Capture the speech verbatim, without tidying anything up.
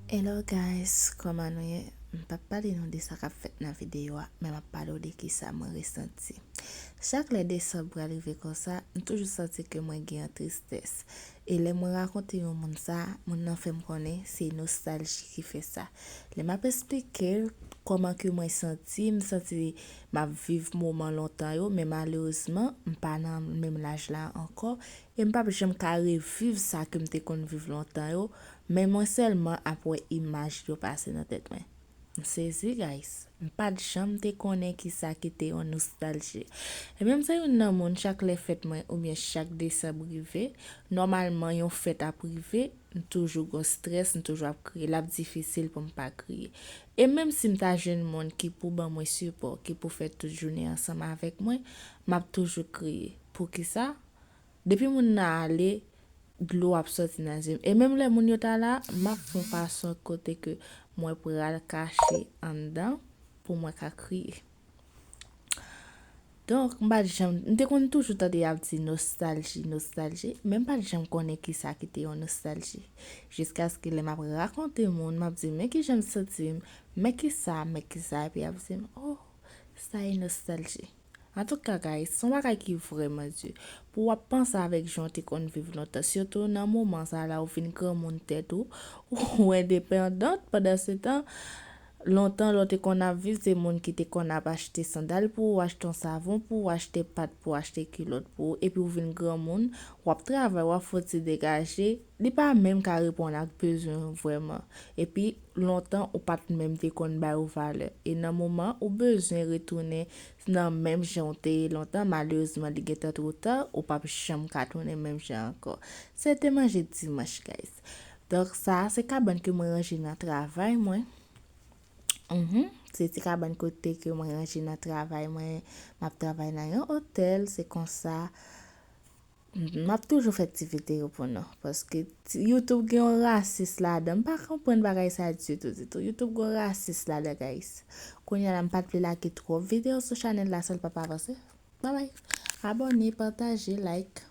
Hello guys, kòman nou ye? M p ap pale nou de sa k ap fèt nan videyo a, men m ap pale w de kisa mwen resanti. Chak lè desanm pral rive konsa, m toujou santi ke mwen gen yon tristès. E lè mwen rakonte yon moun sa, moun nan fè m konnen se nostalji ki fè sa. Lè m ap esplike l kòman ke mwen santi, m santi m ap viv moman lontan yo, men malerezman, m pa nan menm laj la ankò, e m p ap janm ka reviv sa ke m te konn viv lontan yo, men mwen sèlman ap wè imaj yo pase nan tèt mwen. M sezi, guys. M pa t janm te konnen kisa ki te yon nostalji. E menm se youn nan moun, chak lè fèt mwen oubyen chak desanm rive, nòmalman yon fèt ap rive, m toujou gon strès, m toujou ap kriye. L ap difisil pou m pa kriye. E menm si m ta jwenn moun ki pou ban mwen sipò, ki pou fè tout jounen ansanm avèk mwen, m ap toujou kriye. Poukisa? Depi moun nan ale, dlo ap sòti nan zye m. E menm lè moun yo ta la, m ap fè yon fason kote ke mwen pral kache anndan pou mwen ka kriye. Donk, m pa t janm, m te konn toujou tande y ap di nostalji, nostalji, men m pa t janm konnen kisa ki te yon nostalji. Jiskaske lè m ap rakonte moun, m ap di, men kijan m santi m, men kisa, men kisa, epi y ap di m, oh, sa e nostalji. Antouka, guys, se yon bagay ki vrèman di. Pou w ap panse avèk jan w te konn viv lontan, sitou nan moman sa la, ou vin granmoun tèt ou, ou endepandant, pandan se tan, lontan, lè w te konn ap viv, se moun ki te konn ap achte sandal pou ou, achte yon savon pou ou, achte pat pou ou, achte kilòt pou ou, epi ou vin granmoun, w ap travay, w ap fè yon ti degaje, li pa menm ka reponn ak bezwen w vrèman. Epi, lontan, ou pa t menm te konn ba yo valè. E nan moman, ou bezwen retounen nan menm jan w te ye lontan, malerezman, li gentan twò ta, ou p ap janm ka tounen menm jan ankò. Se te manje dimanch, guys. Donk, sa a se kabann ke mwen ranje nan travay mwen. Mhm. Se ti kabann kote ke mwen ranje nan travay mwen. M ap travay nan yon otèl, se konsa. M ap toujou fè ti videyo pou nou, paske ti, YouTube gen yon rasis ladan. M pa konprann bagay sa ditou, ditou. YouTube gen yon rasis ladan, guys. Kounye a la, m pa t vle lage twòp videyo sou chanèl la san l p ap avanse. Babay. Abòne, pataje, like.